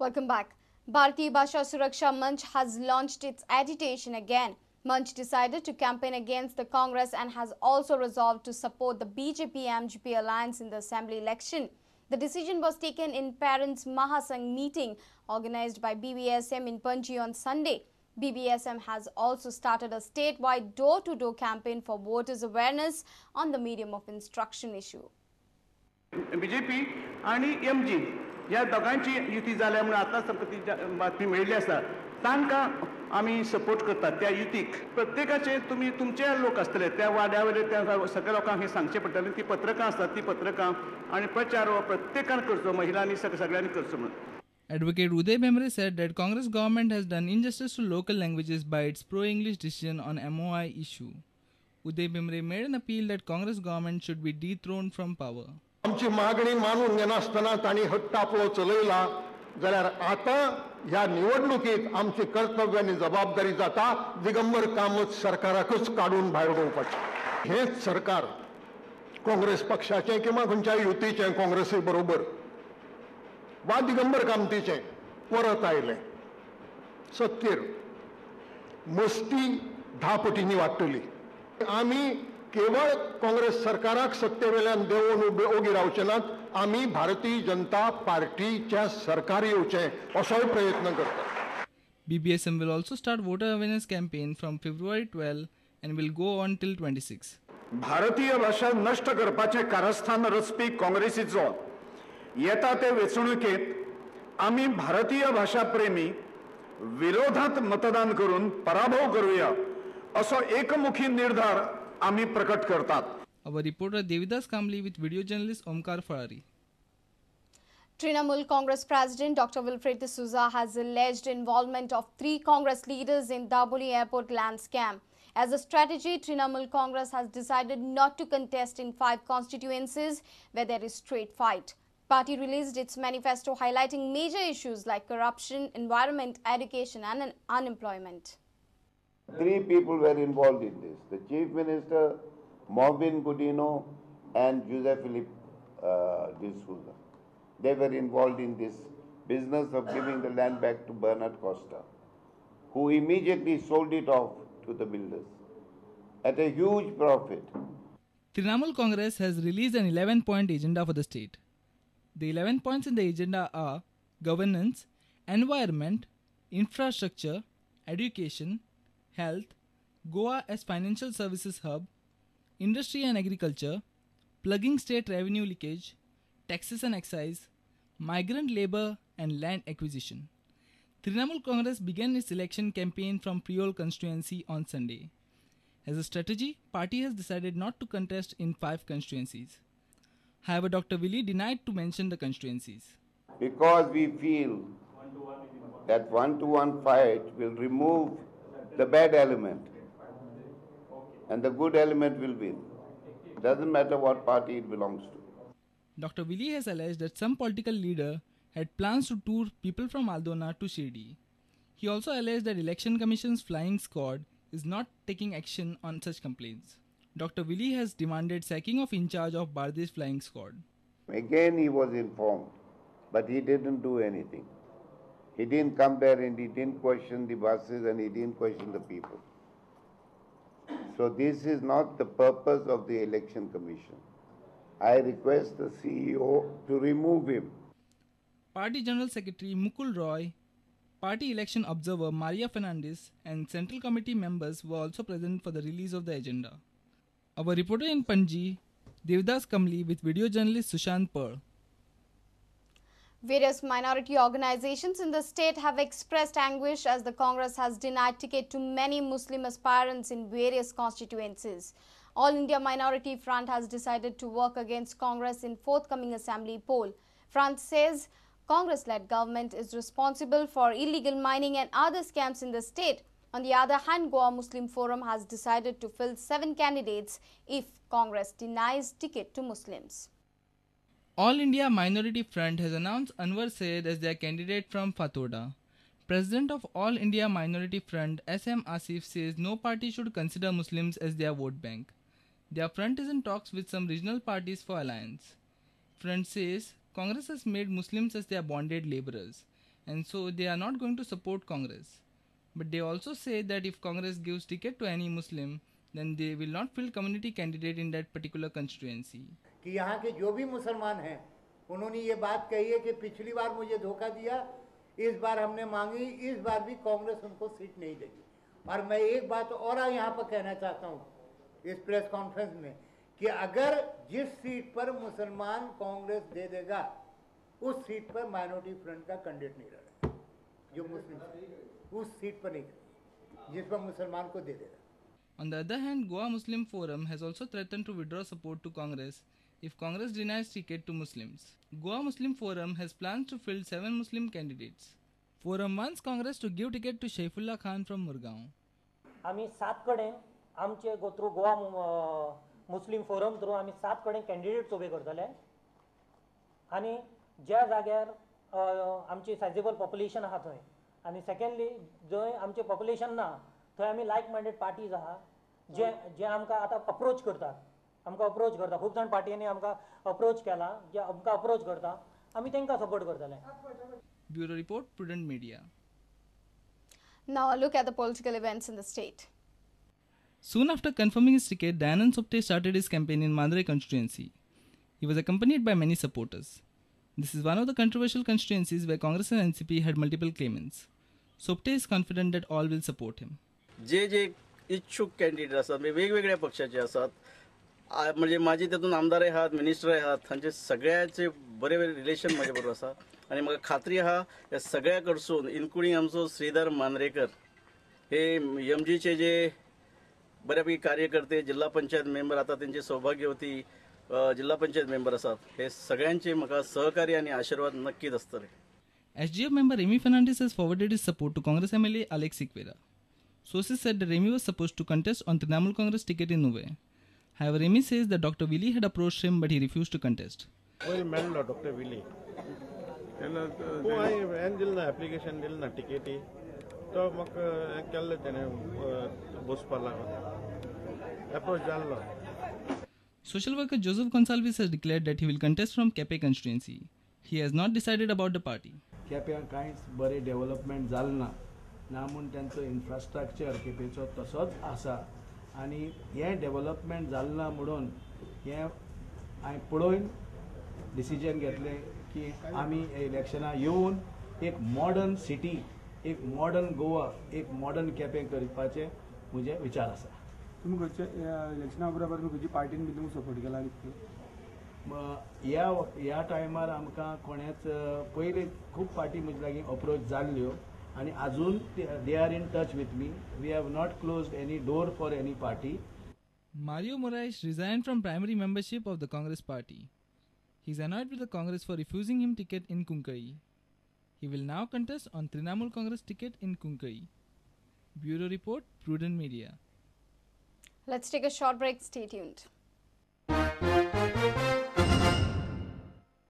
Welcome back. Bharatiya Bhasha Suraksha Manch has launched its agitation again. Manch decided to campaign against the Congress and has also resolved to support the BJP-MGP alliance in the assembly election. The decision was taken in Parents Mahasangh meeting organized by BBSM in Panji on Sunday. BBSM has also started a statewide door-to-door campaign for voters awareness on the medium of instruction issue. BJP आणि MG ह्या दोगांची युती जाल्या म्हणून आतांच आमकां ती बातमी मेळिल्ली आसा. तांकां आमी सपोर्ट करतात त्या युतीक. प्रत्येकाचे तुमी तुमचे लोक आसतले त्या वाड्या वयले त्या सगळ्या लोकांक हें सांगचें पडटलें. ती पत्रकां आसतात, ती पत्रकां आनी प्रचार हो प्रत्येकान करचो, महिलांनी सगळ्यांनी करचो म्हणून. Advocate Uday Bhembre said that Congress government has done injustice to local languages by its pro-English decision on MOI issue. Uday Bhembre made an appeal that Congress government should be dethroned from power. आमची मागणी मानून घेनासतना तांणी हट्ट आपलो चलयला जाल्यार आतां ह्या निवडणुकीत आमची कर्तव्य आनी जबाबदारी जाता दिगंबर कामत सरकाराकच काडून भायर उडोवपाचें. हेंच सरकार काँग्रेस पक्षाचें किंवा खंयच्याय युतीचें काँग्रेसी बरोबर वा दिगंबर कामतीचें परत आयलें सत्तेर, मस्ती 10 पटींनी वाडटली. आमी केवळ काँग्रेस सरकाराक सत्तेवेल्यान देंवोवन ओगी रावचे नात, आमी भारतीय जनता पार्टीच्या सरकार येवचें असोय प्रयत्न करतात. BBSM will also start voter awareness campaign from February 12 and will go on till 26. भारतीय भाशा नष्ट करपाचें कारस्थान रचपी काँग्रेसीचो येता ते वेंचणुकेंत आमी भारतीय भाशा प्रेमी विरोधात मतदान करून पराभव करूया असो एकमुखी निर्धार आमी प्रकट करतात. Our reporter Devidas Kamli with video journalist Omkar Farari. Trinamool Congress President Dr. Wilfred D'Souza has alleged involvement of 3 Congress leaders in Dabolim Airport land scam. As a strategy, Trinamool Congress has decided not to contest in 5 constituencies where there is straight fight. Party released its manifesto highlighting major issues like corruption, environment, education and unemployment. 3 people were involved in this: the Chief Minister, Mauvin Godinho and Jose Philip D'Souza. They were involved in this business of giving the land back to Bernard Costa, who immediately sold it off to the builders at a huge profit. Trinamool Congress has released an 11-point agenda for the state. The 11 points in the agenda are governance, environment, infrastructure, education, health, Goa as financial services hub, industry and agriculture, plugging state revenue leakage, taxes and excise, migrant labour and land acquisition. Trinamool Congress began its election campaign from Priol constituency on Sunday. As a strategy, party has decided not to contest in 5 constituencies. However, Dr. Willie denied to mention the constituencies. Because we feel that one-to-one fight will remove the bad element and the good element will win. It doesn't matter what party it belongs to. Dr. Willie has alleged that some political leader had plans to tour people from Aldona to Shirdi. He also alleged that Election Commission's flying squad is not taking action on such complaints. Dr. Willie has demanded sacking of in charge of Bardez flying squad. Again he was informed, but he didn't do anything. He didn't come there and he didn't question the buses and he didn't question the people. So this is not the purpose of the Election Commission. I request the CEO to remove him. Party General Secretary Mukul Roy, Party Election Observer Maria Fernandez and Central Committee members were also present for the release of the agenda. Our reporter in Panji, Devdas Kamli with video journalist Sushant Pearl. Various minority organizations in the state have expressed anguish as the Congress has denied ticket to many Muslim aspirants in various constituencies. All India Minority Front has decided to work against Congress in forthcoming assembly poll. Front says Congress-led government is responsible for illegal mining and other scams in the state. On the other hand, Goa Muslim Forum has decided to fill 7 candidates if Congress denies ticket to Muslims. All India Minority Front has announced Anwar Syed as their candidate from Fatorda. President of All India Minority Front S.M. Asif says no party should consider Muslims as their vote bank. Their front is in talks with some regional parties for alliance. Front says Congress has made Muslims as their bonded laborers and so they are not going to support Congress. But they also say that if Congress gives ticket to any Muslim, then they will not field community candidate in that particular constituency. कि यहाँ K जो भी मुसलमान हैं, उन्होंने ये बात कही है कि पिछली बार मुझे धोखा दिया, इस बार हमने मांगी, इस बार भी कांग्रेस उनको सीट नहीं देगी। और मैं एक बात और यहाँ पर कहना चाहता हूँ इस प्रेस कॉन्फ्रेंस में कि अगर जिस सीट पर मुसलमान कांग्रेस दे देगा, उस सीट पर माइनॉरिटी फ्रंट का कैंडिडेट नहीं रहेगा, जो मुस्लिम उस सीट पर नहीं करेगा जिस पर मुसलमान को दे देगा। On the other hand, Goa Muslim Forum has also threatened to withdraw support to Congress if Congress denies ticket to Muslims. Goa Muslim Forum has plans to field 7 Muslim candidates. Forum wants Congress to give ticket to Shaifullah Khan from Murgaon. आमी 7 कडेन आमचे go through Goa Muslim forum through आमी 7 कडेन candidates उबे करतले आनी ज्या जाग्यार आमची सायजेबल पॉप्युलेशन आहा थंय आनी सेकंडली जंय आमचें पॉप्युलेशन ना थंय आमी लायक मायंडेड पार्टीज आहा जे जे आमकां आतां अप्रोच करतात, आमकां अप्रोच करता खूब जाण पार्टींनी आमकां अप्रोच केला, जे आमकां अप्रोच करता आमी तांकां सपोर्ट करतले. Bureau Report, Prudent Media. Now a look at the political events in the state. Soon after confirming his ticket, Dayanand Sopte started his campaign in Mandre constituency. He was accompanied by many supporters. This is one of the controversial constituencies where Congress and NCP had multiple claimants. Sopte is confident that all will support him. जे जे इच्छुक candidate आसात, वेगवेगळ्या पक्षाचे आसात, म्हणजे माझे तातूंत आमदारय आहात, मिनिस्टरय आहात, तांचे सगळ्याचे बरे बरे रिलेशन म्हाजे बरोबर आसा आनी म्हाका खात्री आहा ह्या सगळ्या कडसून इन्क्लुडींग आमचो श्रीधर मांद्रेकर हे एमजीचे जे बऱ्यापैकी कार्यकर्ते, जिल्हा पंचायत मेंबर, आता त्यांचे सौभाग्यवती जिल्हा पंचायत मेंबर आसात, हे सगळ्यांचे म्हाका सहकार्य आनी आशीर्वाद नक्कीच आसतले. SGF member Remy Fernandes has forwarded his support to Congress MLA Alex Sequeira. Sources said that Remy was supposed to contest on Trinamool Congress ticket in Nuvem. However, Remy says that Dr. Willie had approached him but he refused to contest. पयलीं मेळ्ळो doctor Willie तेन्ना हांवें हें दिलें ना, application दिलें ना टिकेटी, तो म्हाका हें केल्लें तेणें बसपा लागून एप्रोच जाल्लो. Social worker Joseph Gonsalves has declared that he will contest from Kepe constituency. He has not decided about the party. केप्यां कांयच बरें डेव्हलपमेंट जालें ना, ना म्हूण तांचो इन्फ्रास्ट्रक्चर केपेचो तसोच आसा आनी हें डेव्हलपमेंट जालें ना म्हणून हें हांवें पळोवन डिसिजन घेतलें की आमी इलेक्शनां येवन एक मॉडर्न सिटी, एक मॉडर्न गोवा, एक मॉडर्न केपें करपाचें म्हजें विचार आसा. तुमी खंयच्या इलेक्शना बरोबर तुमी खंयची पार्टीन बी तुमकां सपोर्ट केला? ह्या टायमार आमकां कोणेच पयलीं खूब पार्टी म्हजे लागीं अप्रोच जाल्ल्यो आनी आजून they are in touch with me. We have not closed any door for any party. Mario Moraes resigned from primary membership of the Congress party. He is annoyed with the Congress for refusing him ticket in Cuncolim. He will now contest on Trinamool Congress ticket in Cuncolim. Bureau Report, Prudent Media. Let's take a short break. Stay tuned.